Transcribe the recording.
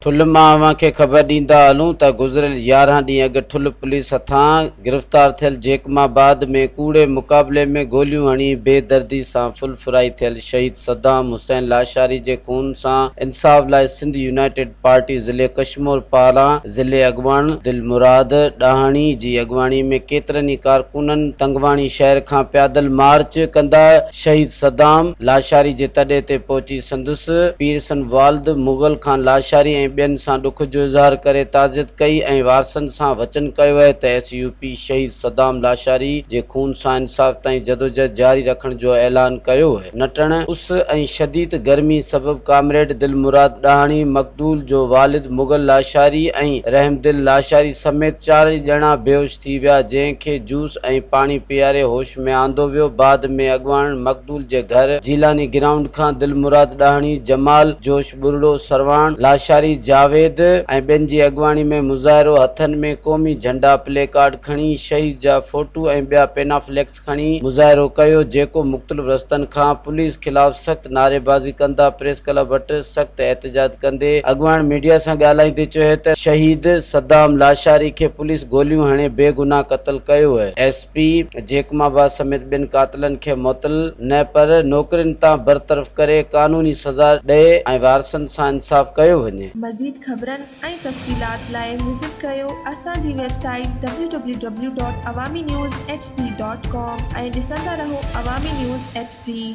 ٺل مان اوهان کي خبر ڏيندا هلون ته گذريل 11 ڏينهن اڳ ٺل پوليس هٿان گرفتار ٿيل جيڪب آباد ۾ ڪوڙي مقابلي ۾ گوليون هڻي بي دردي سان ڦل فرائي ٿيل شهيد صدام حسين لاشاري جي خون سان انصاف لاء سنڌ يونائيٽيڊ پارٽي ضلعي ڪشمور پاران ضلعي اڳواڻ دلمراد ڏاهاڻي جي اڳواڻي ۾ ڪيترن ئي ڪارڪنن تنگواڻي شهر کان پيادل مارچ ڪندا شهيد صدام لاشاري جي تڏي تي پهچي سندس پيرسن والد مغل خان لاشاري ۽ ٻين سان ڏک جو اظهار ڪري تعزيت ڪئي ۽ وارثن سان وچن ڪيو اهي ته ايس يو پي شهيد صدام لاشاري جي خون سان انصاف تائين جدوجهد جاري رکڻ جو اعلان ڪيو اهي. نٽهڻ اس ۽ شديد گرمي سبب ڪامريڊ دلمراد ڏاهاڻي، مقتول جو والد مغل لاشاري ۽ رحمدل لاشاري سميت چارئي ڄڻا بيهوش ٿي ويا، جنهن کي جوس ۽ پاڻي پياري هوش ۾ آندو ويو، بعد ۾ اڳواڻن مقتول جي گهر جيلاني گرائونڊ کان دلمراد ڏاهاڻي، جمال، جوش ٻرڙو، سرواڻ لاشاري، جاويد ۽ ٻين جي اڳواڻي ۾ مظاهرو هٿن ۾ قومي جهنڊا پلي ڪارڊ کڻي شهيد جا فوٽو ۽ ٻيا پينافليڪس کڻي مظاهرو ڪيو جيڪو مختلف رستن کان پوليس خلاف سخت نعريبازي ڪندا پريس ڪلب وٽ سخت احتجاج ڪندي اڳواڻ ميڊيا سان ڳالهائيندي چيو ته شهيد صدام لاشاري کي پوليس گوليون هڻي بيگناهه قتل ڪيو ايس پي جيڪب آباد سميت ٻين قاتلن کي معطل نه پر نوڪرين تان برطرف ڪري قانوني سزا ڏئي ۽ وارثن سان انصاف ڪيو وڃي. مزيد خبرن ۽ تفصيلات لاء وزٽ ڪريو اسان جي website W W W dot Awami news H D dot com ۽ ڏسندا رهو عوامي نيوز ايڇ ڊي.